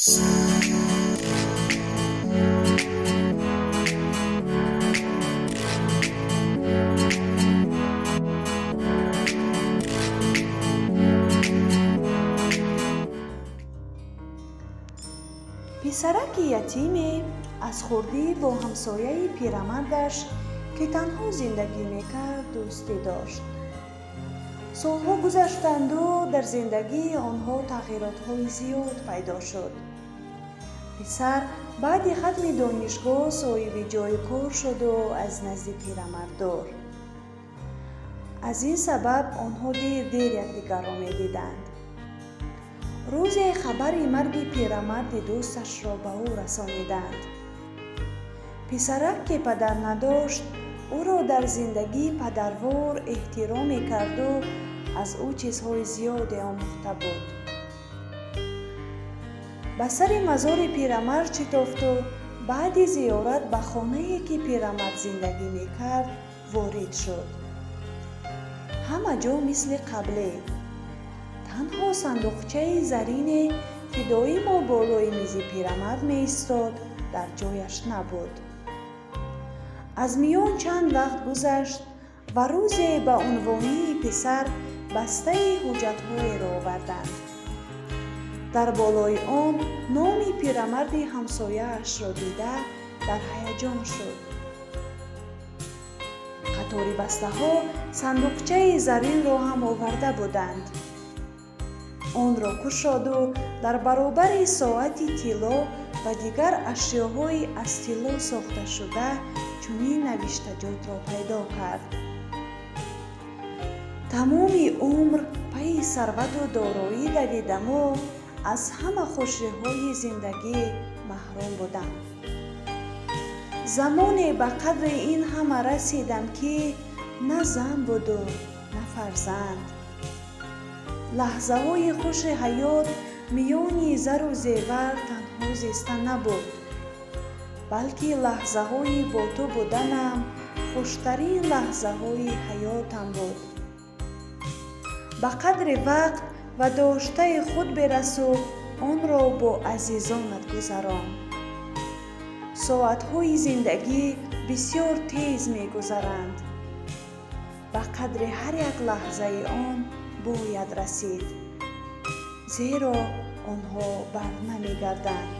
Писараки ятиме аз хурдӣ бо ҳамсояи пирамардаш, ки танҳо зиндагӣ мекард, дӯстӣ дошт. Солҳо гузаштанду дар зиндагии онҳо тағйиротҳои зиёд пайдо шуд. Писар баъди хатми донишгоҳ соҳиби ҷойи кор шуду аз назди пирамард дур. Аз ин сабаб онҳо дер дер якдигарро медиданд. Рӯзе хабари марги пирамарди дӯсташро ба ӯ расониданд. Писарак, ки падар надошт, ӯро дар зиндагӣ падарвор эҳтиром мекарду аз ӯ чизҳои зиёде омӯхта буд. Ба сари мазори пирамард шитофту баъди зиёрат ба хонае, ки пирамард зиндагӣ мекард, ворид шуд. Ҳама ҷо мисли қабле. Танҳо сандуқчаи зарине, ки доимо болои мизи пирамард меистод, дар ҷояш набуд. Аз миён чанд вақт гузашт ва рӯзе ба унвонии писар бастаи ҳуҷҷатҳоеро оварданд. Дар болои он номи пирамарди ҳамсояашро дида, дар ҳаяҷон шуд. Қатори бастаҳо сандуқчаи заринро ҳам оварда буданд. Онро кушоду дар баробари соати тилло ва дигар ашёҳои аз тилло сохташуда чунин навиштаҷотро пайдо кард: «Тамоми умр пайи сарвату дороӣ давидаму аз ҳама хушиҳои зиндагӣ маҳрум будам. Замоне ба қадри ин ҳама расидам, ки на зан буду на фарзанд. Лаҳзаҳои хуши ҳаёт миёни зару зевар танҳо зиста набуд, балки лаҳзаҳои бо ту буданам хуштарин лаҳзаҳои ҳаётам буд. Ба қадри вақт ва доштаи худ бирасу онро бо азизонат гузарон. Соатҳои зиндагӣ бисёр тез мегузаранд. Ба қадри ҳар як лаҳзаи он бояд расид, зеро онҳо барнамегарданд.»